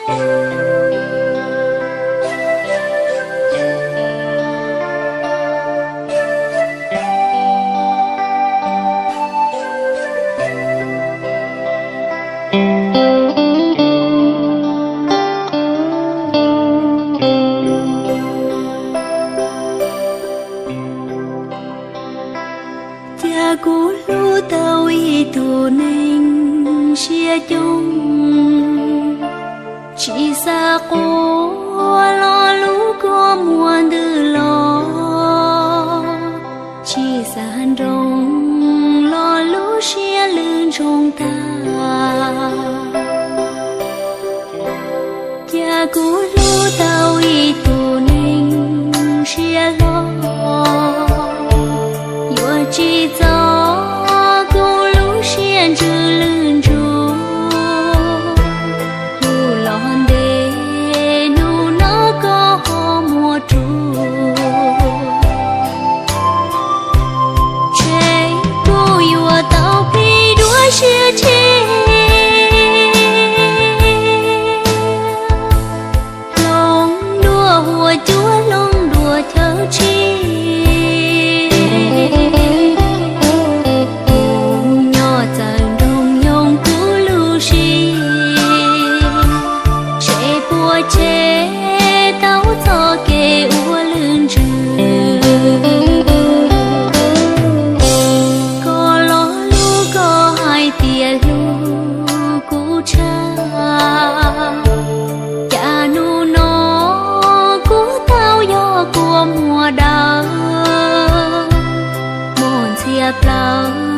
Cas kuv hlub tau ib tug neeg siab coob, tsis xav quaj los lub kua muag ntws los, tsis xav nroo los lub siab lwj ntsoog tag. Cas kuv hlub tau ib tug neeg siab hlob, yuav tsis txog kuv lub siab ntsws lwj ntsuag. Kuv los ntev hnub no koj ho muaj rua, ntshe kuv yuav tau pib dua siab tshiab, hloov dua huab cua hloov dua chaw tshis. Kuv nyob txawm nroog yoo kuv lub siab, ntshe puas tseg tau txoj kev ua lwj ntsws. Koj los hlub koj hais tias hlub kuv tshaj, cas hnub no kuv tau yog kua muag dawb, muaj ntxhias plaws